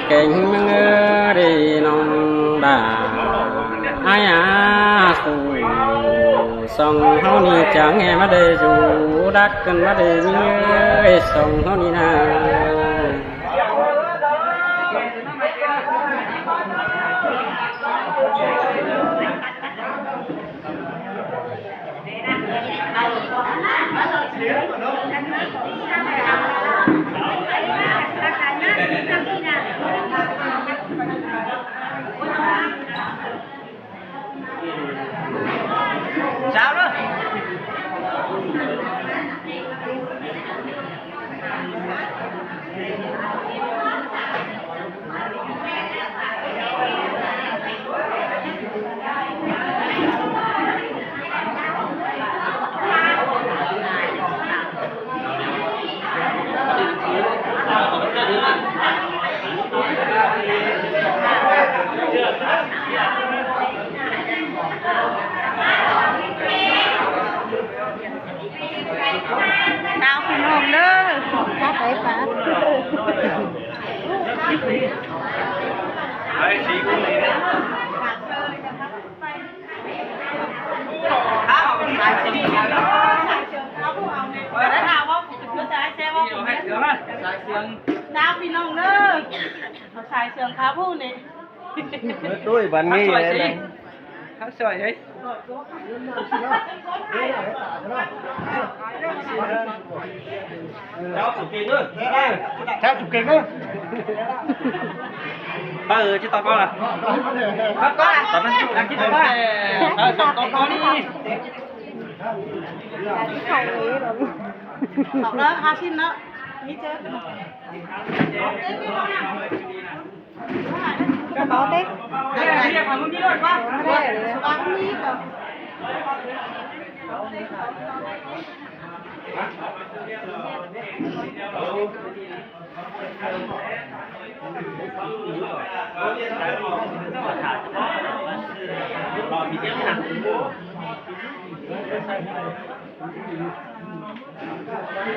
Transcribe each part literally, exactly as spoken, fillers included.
Keng mưng ri nong ba. Ai a ku. Song hau ni chang e ma de ju dak ken ma de ju e song hau ni na. Tao pinong le. Tao kay pa. Tao pinong le. Sai sương kha bu ne. Tui ban ngi le. Hak soi ai. Chào chủ kênh ơi. Chào chủ kênh ơi. Ba ơi, chứ tao có là. Tao có là. Tao đang chụp, đang chụp ba. Tao có đi. Học đó, ha xin đó. Đi chơi. Ka ba te?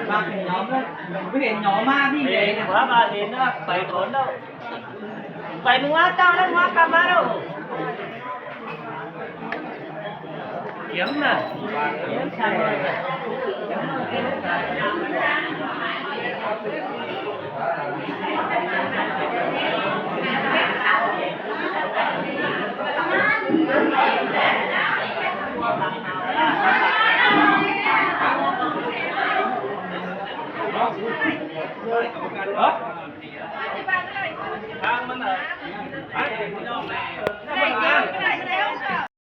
Ba ken nhom, ba ken nhom ma, pi ne, ba ba hin na, pai kon no. Pai mung a tau na, mung a ka ma no. Yam na. Yam sa ma.